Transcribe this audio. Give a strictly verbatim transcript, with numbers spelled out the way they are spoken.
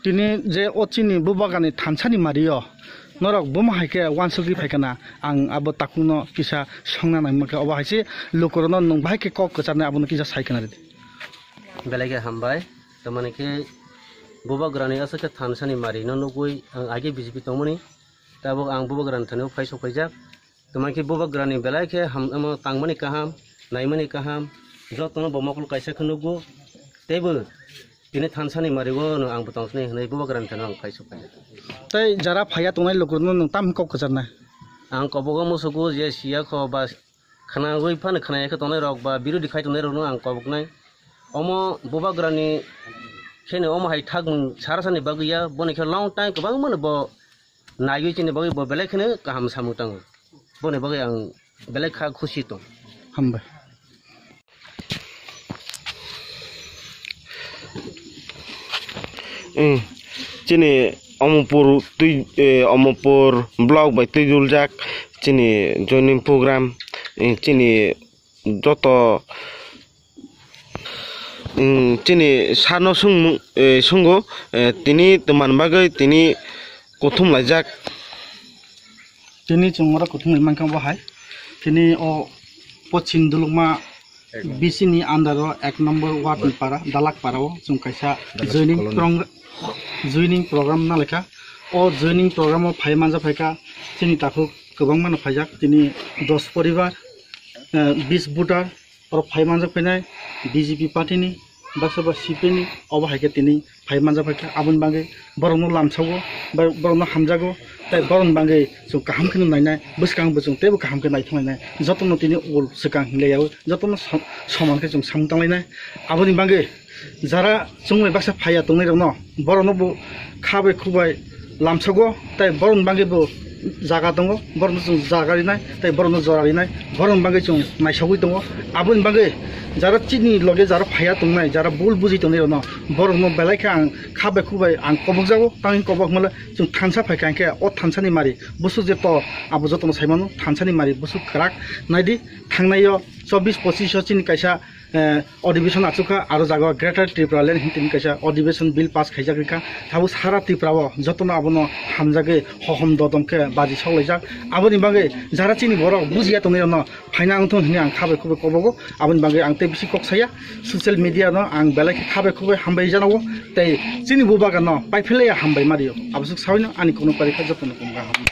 Tini je o chini bubagrani thansani mario norok buma hai khe uansugwi phaikha na, ang abo takhukno kisa songna nangma khe, obo hai se lukurokno nwng bahai khe kok kwcharnai, abono kisa sai khna ridi. Belai khe hambai. Tamani khe bubagrani aswk khe thansani marino nugwi ang age B J P tongmani, tabuk ang bubagrani thani phai sok phaijak. Tamani khe bubagrani belai khe ham, omo tangmani kaham, naimani kaham, jotono bo mokol kaisa khe nugo. Teibo tini thansani mario no ang bo tongsinai hwnwi bubagrani thani ang phai sok phaijak. Tei jara phaiya tongnai lukurokno nwng tam kok kwcharnai? Ang kobogo musugo je siya kho ba khnawi phano khnaya khe tongnai rok ba birodhi khai tongnai rokno ang koboknai. Omo bubagrani kheno omo hai thakmung sarasani bagwi ya, boni khe long time kwbangmano bo naiwi chini bagwi bo belai kheno kaham samung tango. Boni bagwi ang belai kha khusi tong. Hambai. Eh, chini Omopur twi, eh, Omopur block bai twiduljak chini joining program, eh, chini joto, mm, chini sano sung, eh, sungo, eh, tini twmani bagwi tini kuthum laijak. Tini chwng oro kuthum lai mankha bo hai. Tini o Pochim Dulukma B C ni under o ek number ward ni para, Dalak para o chwng kaisa joining program, joining program nalaikha. O joining program o phai manja phaikha chini takhuk kwbangma no phaijak, tini dos poribar, eh, bis voter, oro phai manjak phainai B J P party ni, baksa ba C P I ni, obo hai khe tini phai manjak phaikha. Aboni bagwi borokno lamsago, bai-, borokno hamjago, tei borokni bagwi chwng kaham kheno nainai, bwskango bo chwng teibo kaham khe naithok lainai, jotono tini ol swkang hinlaiyaui, jotono som-, soman khe chwng samung tanglainai. Aboni bagwi jara chwngbai baksa phaiya tongnairokno, borokno bo kha bai khuk bai lamsago, tei borokni bagwi bo jaga tongo, borokno chwng jaga rinai, tei borokno jora rinai, borokni bagwi chwng naisogwi tongo. Aboni bagwi jara chini loge jara phaiya tongnai, jara bul buji tongnairokno, borokno belai khe ang kha bai khuk bai ang kobokjago, tangwi kobok hwnle chwng thansa phaikha, hwnkhe o thansani mari bwswk je to abo jotono saimano, thansani mari bwswk kwrak. Naidi, thangnaio chobbish pochish o chini kaisa eh, adhibeshon achukha, aro jaga o Greater Tripura Land hinwi tini kaisa adhibeshon bill pass khaijak rikha. Tabuk sara Tripura o jotono abono hamjagwi hohom dodom khe baji soklaijak. Aboni bagwi jara chini borok bujiya tongnairokno phaina wngthung hinwi ang kha bai khuk bai kobogo. Aboni bagwi ang tei bisi kok saya, social media no ang belai khe kha bai khuk bai hambai jana o, tei chini bubagra no paiphilia hambai mario. Aboswk saui no ani kokno pari kha, jotono kom kaham.